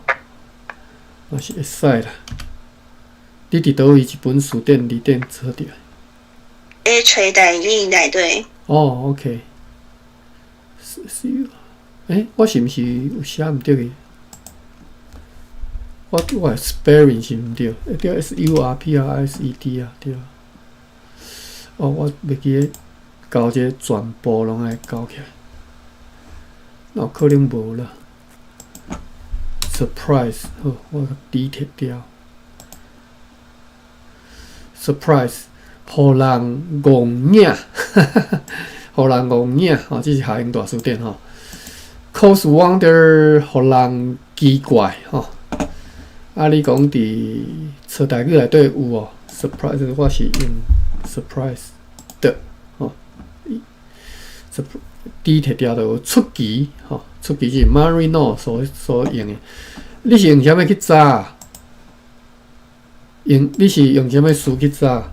嘛是會使啦。你佇佗位一本詞典裡底找著？揣台語內底。哦，OK。是，我是毋是有寫毋對去？我的 spelling 是毋對，對 S U R P R I S E D 啊，對。哦，我袂記得交這個全部攏愛交起來，哪有可能無啦？Surprise，好，我底貼掉。Surprise，予人戇影，予人戇影，吼，這是夏英大辭典吼。Cause wonder，予人奇怪，吼。啊，你講佇揣台語內底有哦，surprise，我是用 surprise 的，吼。底摕掉就有出奇，吼，出奇是 Marino 所用的。你是用啥物去查？用你是用啥物詞去查？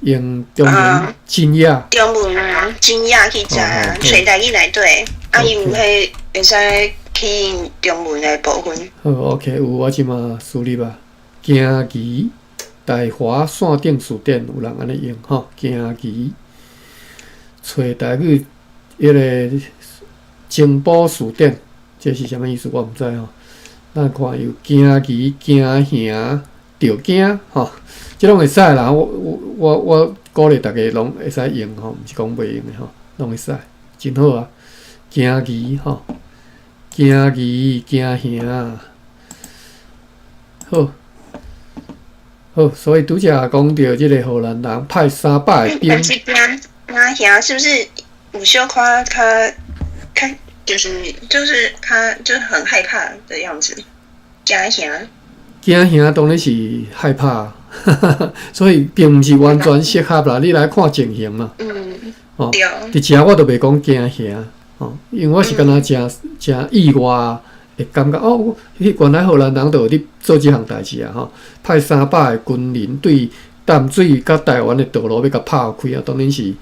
用中文驚訝。中文驚訝去查，揣台語內底，啊，伊有彼會使去用中文的部分。好，OK，有我這馬輸入啊。驚奇，大華線頂辭典有人按呢用吼，驚奇，揣台語彼个情報辭典，這是啥物意思？我毋知吼。咱看有驚奇、驚嚇、著驚吼，這攏會使啦。我鼓勵逐家攏會使用吼，毋是講袂用的吼，攏會使，真好啊。驚奇吼，驚奇、驚嚇，好，好，所以拄才講著這个荷蘭人派300个兵。但是驚驚嚇是不是有小可較較就是他就很害怕的樣子？驚嚇。驚嚇當然是害怕，所以並毋是完全適合啦。你來看情形嘛。哦，佇遮我都袂講驚嚇，吼，因為我是敢若誠誠意外會感覺哦，原來荷蘭人就有佇做這項代誌啊，吼，派300个軍人對淡水佮台灣的道路欲共拍開啊，當然是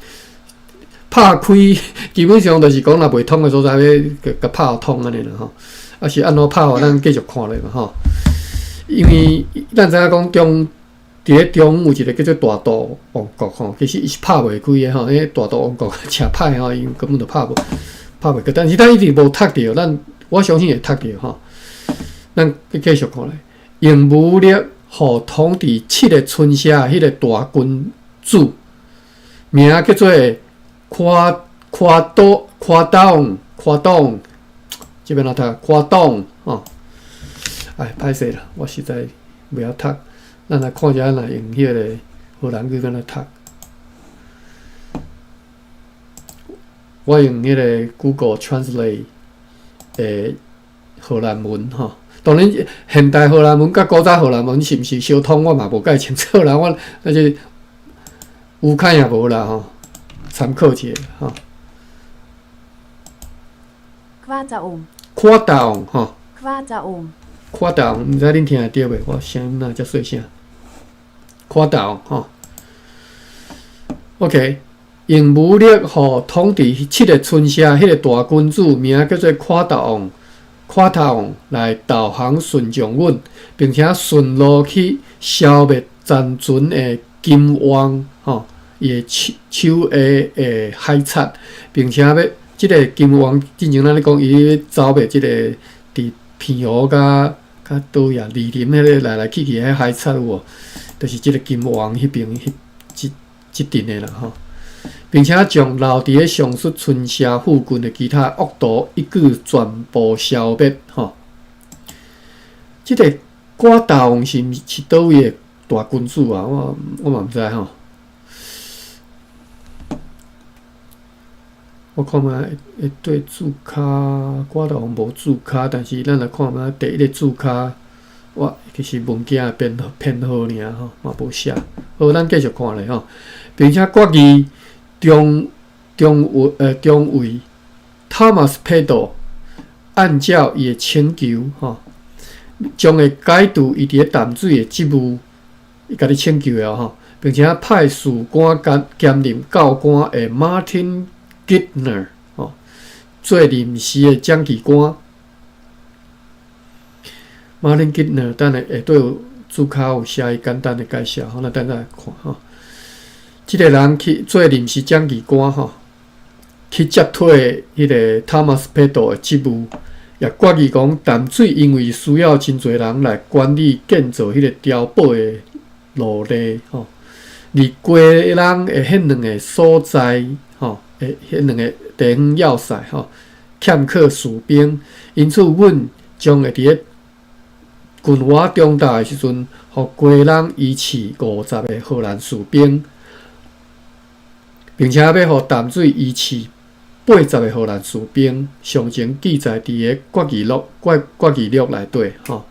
拍開，基本上就是講若袂通的所在，欲共拍通按呢啦，吼。啊是按怎拍法，咱繼續看落嘛，吼。因為咱知影講中佇咧中有一个叫做大肚王國吼，其實伊是拍袂開的吼，彼個大肚王國誠歹吼，𪜶根本就拍袂開。但是咱一直無讀著，咱我相信會讀著吼。咱繼續看咧，用武力予統治七个村社的彼个大君主，名叫做誇誇多誇東誇東，這欲按怎讀？誇東吼。哎，歹勢啦，我實在袂曉讀。咱來看一下，若用彼个荷蘭語按怎讀。我用彼个 Google Translate 的荷蘭文吼。當然，現代荷蘭文佮古早荷蘭文是毋是相通，我嘛無蓋清楚啦。我那就有看也無啦吼，參考一下吼。誇大王。誇大王吼。誇大王。誇大王，毋知恁聽會著袂？我聲音若遮細聲。誇大王吼，OK，用武力予統治七个村社彼個大君主名叫做誇大王，誇大王來投降順從阮，並且順路去消滅殘存的金王吼，伊的手手下的海賊，並且欲這个金王進前咱咧講，伊咧剿滅這個佇澎湖佮佮佗位啊，二林彼个來來去去彼海賊有無？就是這个金王彼爿彼這這陣的啦吼，並且將留佇咧上述村社附近的其他惡徒一舉全部消滅吼。這个寡大王是毋是佗位的大君主啊？我我嘛毋知吼。我看覓會對註跤，寡大王無註跤，但是咱來看覓第一个註跤。我其實文件的編編號爾吼，嘛無寫。好，咱繼續看咧吼，並且決議中中尉中尉 Thomas Peddle 按照伊的請求吼，將會解除伊佇咧淡水的職務，伊家己請求的吼，並且派士官兼兼任教官的 Martin Gitner 吼做臨時的掌旗官。Martin Gitner，等下下底有註跤有寫伊簡單的介紹，吼，咱等下來看吼。這个人去做臨時掌旗官吼，去接替彼个 Thomas Peddle 的職務，也決議講淡水因為需要真濟人來管理建造彼个碉堡的勞力吼，而基隆的彼兩个所在吼，的彼兩个地方要塞吼，欠缺士兵，因此阮將會佇咧近活中晝的時陣，予基隆移駐50个荷蘭士兵，並且欲予淡水移駐80个荷蘭士兵，詳情記載佇个決議錄決決議錄內底吼。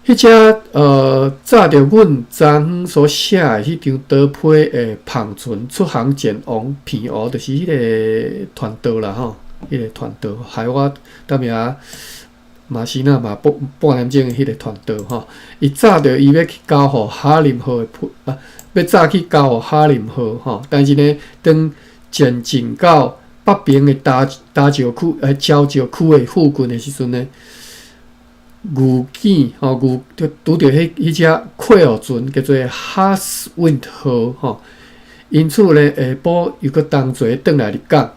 彼隻載著阮昨昏所寫的彼張刀批的帆船出航前往澎湖，就是彼个傳道啦吼，彼个傳道害我當暝馬西納嘛半半點鐘的彼个傳道吼，伊早著伊欲去交予哈林號的批啊，欲早去交予哈林號吼，但是呢，當前進到北爿的礁礁石區礁石區的附近的時陣呢，遇見吼遇拄拄著彼彼隻客貨船叫做哈斯溫號吼，因此呢，下晡又閣同齊轉來入港。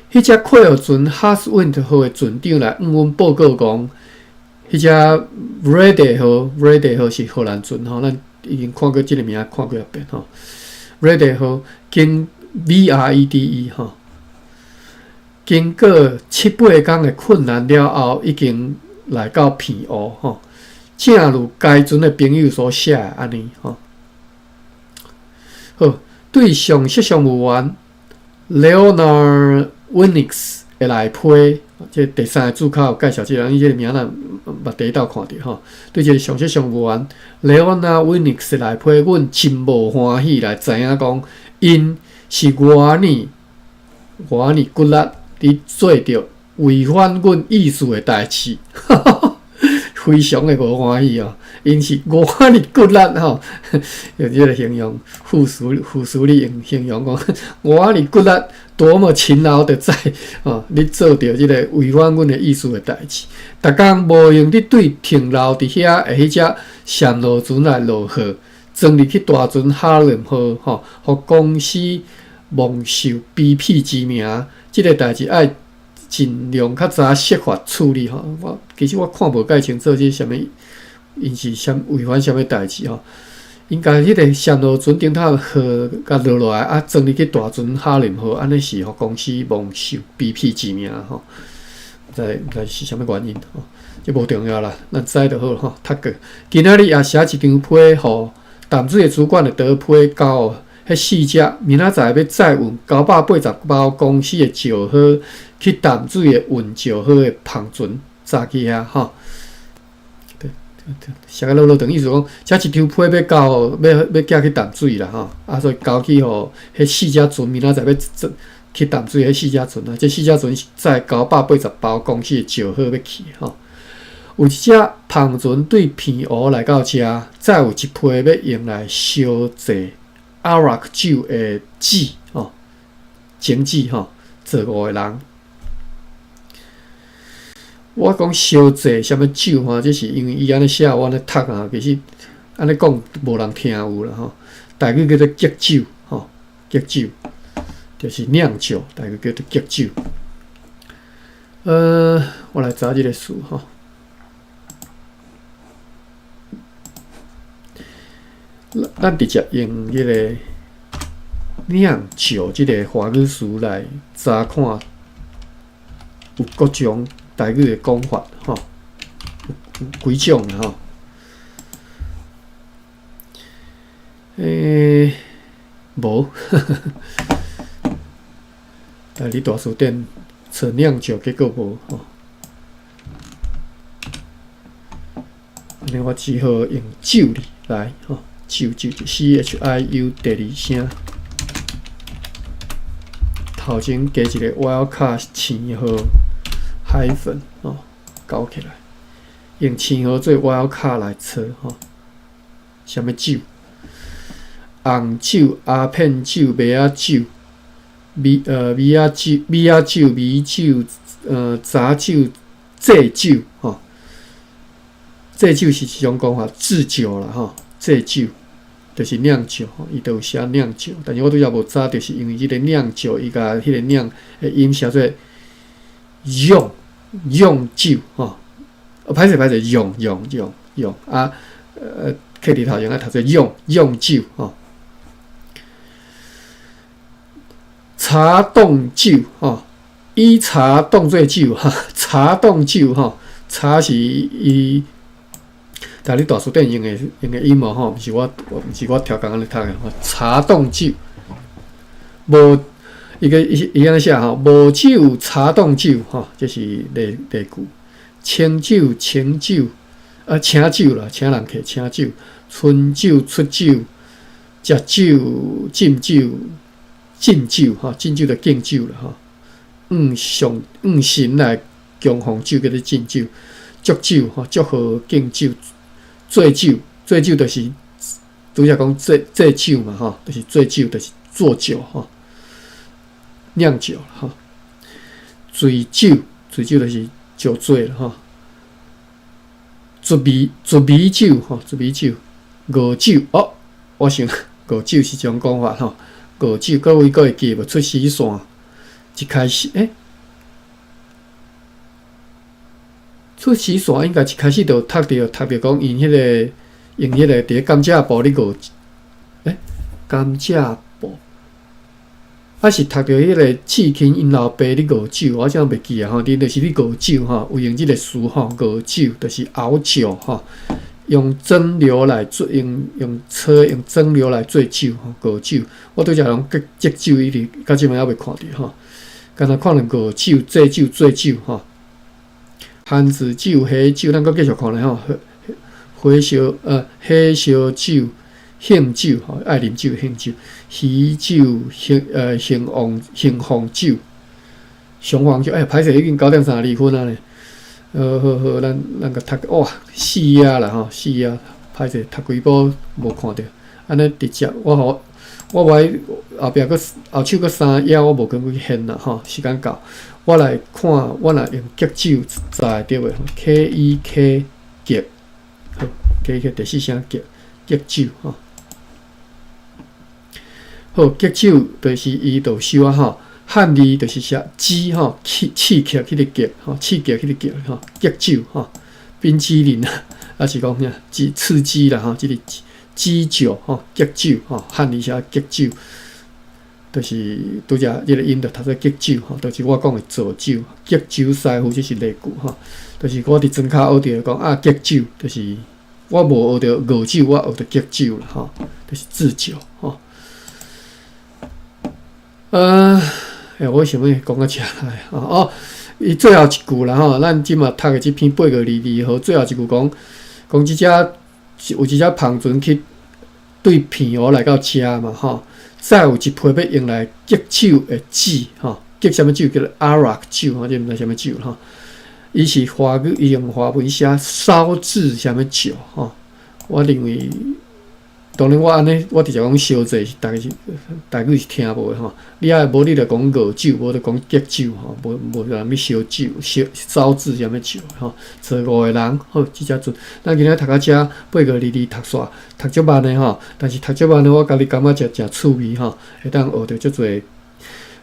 彼隻客貨船哈斯溫號的船長來向阮報告講，彼隻 Vrede 號，Vrede 號是荷蘭船吼，咱已經看過這个名，看過幾遍吼。Vrede 號經 VREDE 吼，經過七八工的困難了後，已經來到澎湖吼。正如該船的朋友所寫的按呢吼。好，對上述商務員 Leonard Winix 的來批，這第三個註跤有介紹這個人，伊這个名咱捌佇佗看著吼。對這个上述商務員 Leonard Winix 的來批，阮真無歡喜來知影講，𪜶是偌爾偌爾骨力佇做著違反阮意思的代誌，非常的無歡喜哦。𪜶是偌爾骨力吼，用這个形容副詞副詞你用形容講偌爾骨力，多麼勤勞的在哦，咧做著這个違反阮的意思的代誌。逐工無閒佇對停留佇遐的彼隻暹羅船來落貨，裝入去大船哈倫號吼，予公司蒙受卑鄙之名。這个代誌愛盡量較早設法處理吼。我其實我看無蓋清楚這是啥物，𪜶是啥違反啥物代誌吼。𪜶共彼个暹羅船頂頭貨共落落來，啊，裝入去大船哈林號，按呢是予公司蒙受卑鄙之名吼。毋知毋知是啥物原因吼，這無重要啦，咱知就好吼。讀過，今仔日也寫一張批，予淡水的主管的刀批交予彼四隻，明仔載欲載運980包公司的石膏去淡水的運石膏的帆船載去遐吼。寫個落落長，意思講，這一張批欲交，欲欲寄去淡水啦吼，啊，所以交去予彼四隻船，明仔載欲去淡水彼四隻船啊，這四隻船是載980包公司的石荷欲去吼。有一隻帆船對澎湖來到遮，載有一批欲用來燒製阿拉克酒的籽吼，種子吼，做五个人。我講燒製啥物酒吼，這是因為伊按呢寫，我按呢讀啊，其實按呢講無人聽有啦吼。台語叫做結酒吼，結酒就是釀酒，台語叫做結酒。我來查這个詞吼。咱直接用彼个釀酒這个華語詞來查看，有各種台語的講法吼，有幾種啦吼。無，台語大辭典找釀酒，結果無吼。按呢我只好用酒字來吼。酒酒 CHIU 第二聲，頭前加一个 wildcard 星號 hyphen 吼，勾起來，用星號做 wildcard 來找吼，啥物酒？紅酒、鴉片酒、麥仔酒、米仔酒、米仔酒、米酒、雜酒、製酒吼，製酒是一種講法，製酒啦吼。製酒就是釀酒吼，伊都有寫釀酒，但是我拄才無查，就是因為這个釀酒，伊共彼个釀的音寫做釀釀酒吼，歹勢歹勢，釀釀釀釀啊，客字頭前愛讀做釀釀酒吼。茶凍酒吼，以茶當做酒哈，茶凍酒吼，茶是伊。台語大辭典用的音無吼，毋是我超工按呢讀的吼。茶凍酒，無伊个伊伊按呢寫吼，無酒茶凍酒吼，這是例例句。清酒清酒，啊請酒啦，請人客請酒，春酒出酒，食酒浸酒敬酒吼，敬酒就敬酒啦吼。向上向神來供奉酒叫做敬酒，祝酒吼，祝賀敬酒。做酒，做酒就是拄才講製製酒嘛吼，就是做酒，就是做酒吼，釀酒吼。醉酒，醉酒就是酒醉了吼。醉米醉米酒吼，醉米酒，熬酒哦，我想熬酒是一種講法吼。熬酒，各位閣會記無？出死線一開始，出死線應該一開始就讀著讀著講，𪜶彼个用彼个佇咧甘蔗埔咧熬，甘蔗埔，抑是讀著彼个刺芹𪜶老爸咧熬酒，我這樣袂記啊吼，恁就是咧熬酒吼，有用這个詞吼，熬酒就是熬酒吼，用蒸餾來做，用車用蒸餾來做酒吼，熬酒。我拄才講結酒一直到這擺猶未看著吼，敢若看著熬酒、製酒、做酒吼。番子酒、黑酒，咱閣繼續看咧吼。火燒酒、興酒吼，愛啉酒興酒、喜酒、興旺興旺酒、雄黃酒。欸，歹勢，已經9點32分啊咧。好好，咱閣讀哇，四頁啦吼，四頁，歹勢讀幾步無看著。按呢直接我予我無愛後壁閣後手閣三頁，我無跟去掀啦吼，時間到。我來看，我若用結酒查會著無？K E K 結，好，K E K 第四聲結結酒吼。好，結酒就是伊就收啊吼，漢字就是寫雞吼，刺刺客彼个結吼，刺客彼個結吼，結酒吼，冰淇淋啊，抑是講啥雞刺激啦吼，這个雞酒吼，結酒吼，漢字寫結酒。就是拄才這个音就讀做結酒吼，就是我講的造酒。結酒師傅這是例句吼，就是我佇莊跤學著講啊，結酒就是我無學著熬酒，我學著結酒啦吼，就是製酒吼。我想欲講到遮來哦，伊最後一句啦吼，咱這馬讀的這篇8月22號最後一句講，講這隻有一隻帆船去對澎湖來到遮嘛吼。再有一批要用來激酒的酒吼，激啥物酒叫做 arak 酒吼，這毋知啥物酒吼。伊是華語，伊用華文寫燒製啥物酒吼。我認為，當然我按呢，我直接講燒製，大家是大概是聽無的吼。你啊無你就講熬酒，無就講激酒吼，無無啥物燒酒、燒燒製啥物酒吼。坐五個人，好，這只陣。咱今仔讀到遮八個二二讀煞，讀足慢的吼，但是讀足慢的，我家己感覺誠誠趣味吼，會當學著足濟。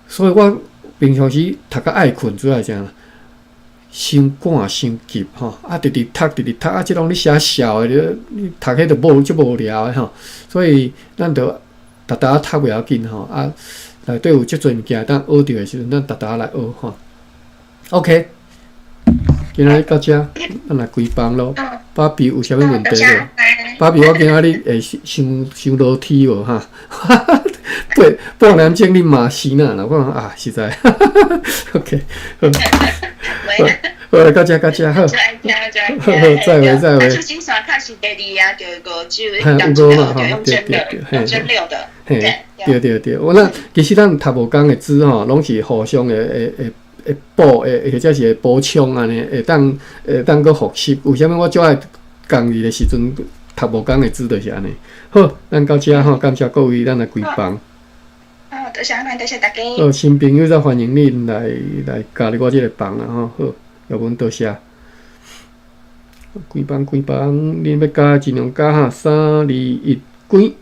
所以我平常時讀較愛睏，主要是啥？傷趕傷急吼，啊，直直讀，直直讀，啊，這攏咧寫痟的，你你讀彼就無足無聊的吼。所以咱著逐逐讀袂要緊吼，啊，內底有足濟物件會當學著的時陣，咱逐逐來學吼。OK，今仔日到遮，咱來關房囉。芭比有啥物問題無？芭比，我驚你會傷傷落體無哈？八半點鐘你嘛死哪啦？我講啊，實在。OK，好。好，來到遮到遮好。好，再會再會。舊金山較是第二啊，就五酒，有五嘛吼，對對對，用蒸餾的。嘿，對對對，我咱其實咱讀無仝的字吼，攏是互相的會會會補，會或者是會補充按呢，會當會當閣復習。為啥物我最愛仝字的時陣讀無仝的字就是按呢。好，咱到遮吼，感謝各位，咱來關房。好，多謝，多謝大家。好，新朋友再歡迎你來來加入我這個房啊吼。好，葉文多謝。關房關房，恁欲加盡量加哈，三二一，關。